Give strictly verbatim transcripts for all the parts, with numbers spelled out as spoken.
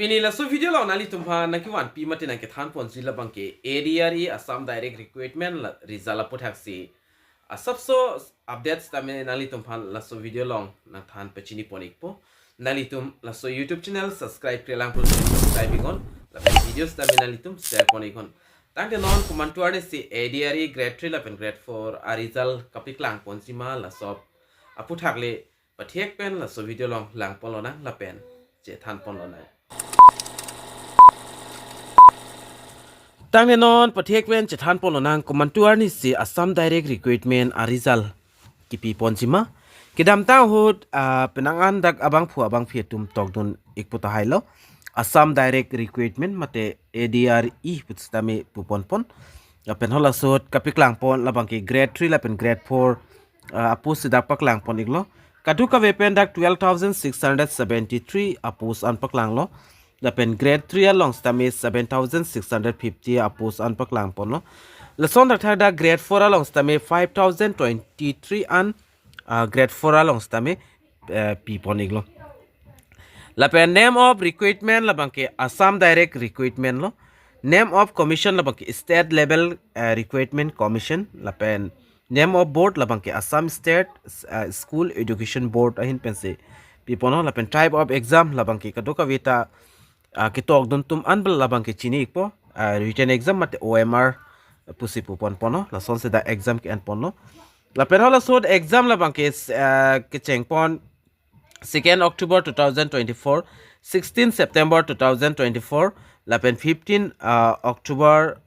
Pini laso video along nanglitum aphan nangkevanpi mate nangkethan ponji labang ke A D R E Assam Direct Recruitment la result aputhak si asapso updates tame nanglitum aphan laso video along nangthan pachini pon ikpo. Nanglitum laso YouTube channel subscribe kre lang pulote subscribe iknon. Lapen videos tame nanglitum share pon iknon. Tangte non komantu arni si A D R E grade three lapen grade four a result kapaklang ponji ma laso aputhak le pathek pen laso video along lang pon lonang lapen chethan pon lonang. Tangte non pathek pen chethan pon lonang komantu arni si Assam Direct Recruitment a result kipi ponji ma. Kedamtang ahut, ah, penang an dak abangphu abangphi atum tokdun ik pu tahai lo. Assam Direct Recruitment mate A D R E pu sitame pu pon pon. Lapen halaso ahut kapaklang pon labang ke grade three lapen grade four, ah, a post si dak paklang pon iklo. Kadokave pen dak twelve thousand six hundred seventy-three a post an paklang lo. Lapen grade three along sitame seven thousand six hundred fifty a post an paklang pon lo. Lason dak thak dak grade four along sitame five thousand twenty-three an, ah, grade four along sitame, eh, pi pon iklo. Lapen name of recruitment labang ke Assam Direct Recruitment lo. Name of commission labang ke State Level, eh, Recruitment Commission. Lapen name of board labang ke Assam State, eh, School Education Board ahin pensi pi pon lo. Lapen type of exam labang ke kadokave ta, ah, ketokdun atum an bel labang ke chini ikpo, ah, written exam mate O M R pusi pu pon pon lo. Lason si dak exam ke-en pon lo. Lapen halaso ahut exam labang ke, ah, kecheng pon second October two thousand twenty-four, sixteen September two thousand twenty-four, lapen fifteen, ah, October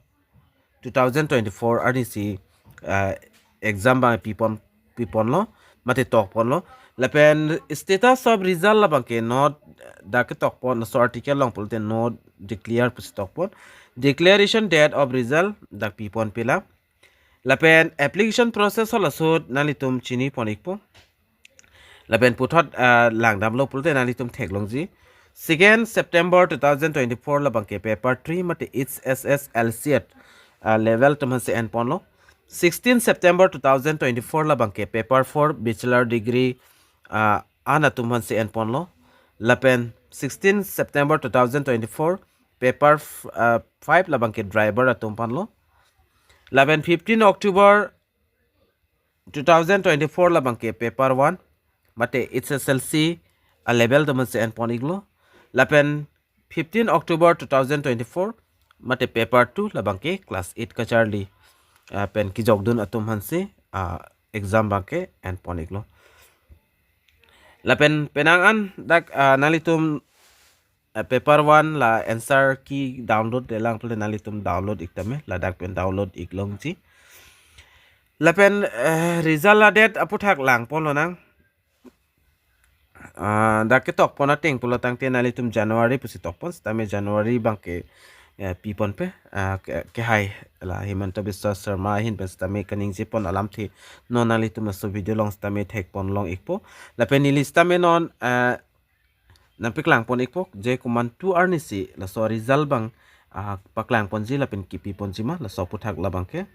two thousand twenty-four arni si, ah, exam abang pi pon, pi pon lo mate tok pon lo. Lapen status of result labang ke not dak ketok pon, laso article along pulote not declare pusi tok pon. Declaration date of result dak pi pon pila. Lapen application process halaso ahut nanglitum chini pon ikpo. Lapen puthot, ah, lang damlo pulote nanglitum theklongji. Second September two thousand twenty-four labang ke paper three mate H S S L C T, ah, level atum aphan si en pon lo. Sixteen September two thousand twenty-four labang ke paper four bachelor degree, ah, an atum aphan si en pon lo. Lapen sixteen September two thousand twenty-four paper f-, ah, five labang ke driver atum aphan lo. Lapen fifteen October two thousand twenty-four labang ke paper one mate H S S L C a level atum aphan si en pon iklo. Lapen fifteen October two thousand twenty-four mate paper two labang ke class eight kacharli, ah, pen kejokdun atum aphan si, ah, exam abang ke en pon iklo. Lapen penang an dak, ah, nanglitum, ah, paper one la answer key download-le lang pulote nanglitum download ik tame, ladak pen download ik longji. Lapen, eh, result a-date aputhak lang pon lonang. Ah, dak ketok pon ateng pulo tangte nanglitum January pusi tok pon, sitame January abang ke, eh, pi pon pe, ah, ke, kehai la Himanta Biswa Sarma ahin pen sitame kaningje pon alamthe non nanglitum laso video along sitame thek pon long ikpo. Lapen neli sitame non, eh, nangpaklang pon ikpo je komantu arni si laso result abang, ah, paklang ponji lapen kipi ponji ma laso aputhak labang ke.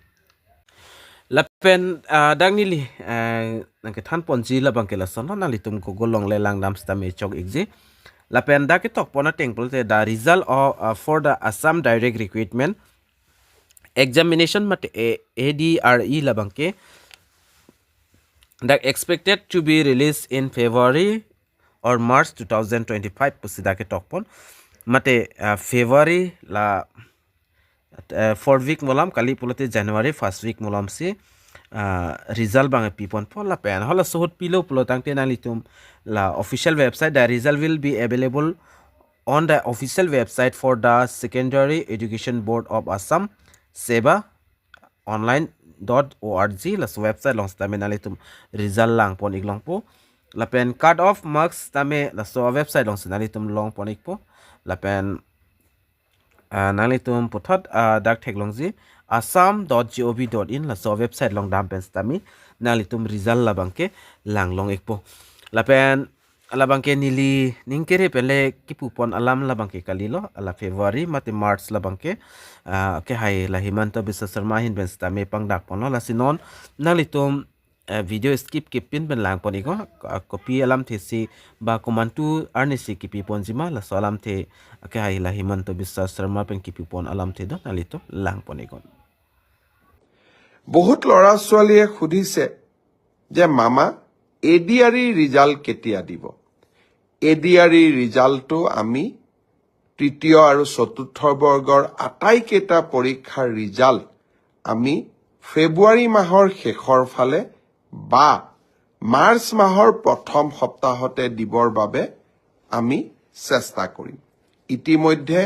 Lapen, ah, dak neli, ah, nangkethan ponji labang ke lason lo, nanglitum Google along le lang dam sitame chok ikji. Lapen dak ketok pon ateng pulote the result of, ah, for the Assam Direct Recruitment Examination mate A-, A D R E labang ke dak expected to be released in February or March two thousand twenty-five pusi dak ketok pon. Mate, ah, February la, eh, fourth week malom, kali pulote January first week malom si, ah, result abang pi pon pon lapen halaso ahut pilo pulo tangte nanglitum la official website, the result will be available on the official website for the Secondary Education Board of Assam, SEBA, online dot org, laso website along sitame nanglitum result lang pon ik longpo. Lapen cut off marks tame laso website along si nanglitum long pon ikpo. Lapen, ah, nanglitum puthot, ah, dak theklongji assam dot gov dot in laso website along dam pen sitame nanglitum result labang ke lang long ikpo. Lapen labang ke neli ning kere pen le kipu pon alam labang ke kalilo, la February mate March labang ke, ah, kehai la Himanta Biswa Sarma ahin pen sitame pangdak ponlo, lasi non nanglitum, eh, video skip kepin pen langpon iknon, ah, kopi alamthe si ba komantu arni si kipi ponjima, laso alamthe akehai la Himanta Biswa Sarma pen kipi pon alamthe do, nanglitum langpon iknon. বহুত ল'ৰা ছোৱালীয়ে সুধিছে যে মামা, A D R ই ৰিজাল্ট কেতিয়া দিব? A D R ই ৰিজাল্টটো আমি তৃতীয় আৰু চতুৰ্থ বৰ্গৰ আটাইকেইটা পৰীক্ষাৰ ৰিজাল্ট আমি ফেব্ৰুৱাৰী মাহৰ শেষৰ ফালে বা মাৰ্চ মাহৰ প্ৰথম সপ্তাহতে দিবৰ বাবে আমি চেষ্টা কৰিম। ইতিমধ্যে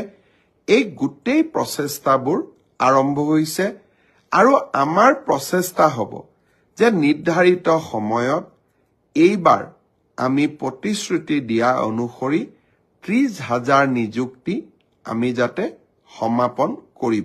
এই গোটেই প্ৰচেষ্টাবোৰ আৰম্ভ হৈছে আৰু আমাৰ প্ৰচেষ্টা হ'ব যে নিৰ্ধাৰিত সময়ত এইবাৰ আমি প্ৰতিশ্ৰুতি দিয়া অনুসৰি ত্ৰিশ হাজাৰ নিযুক্তি আমি যাতে সমাপন কৰিব।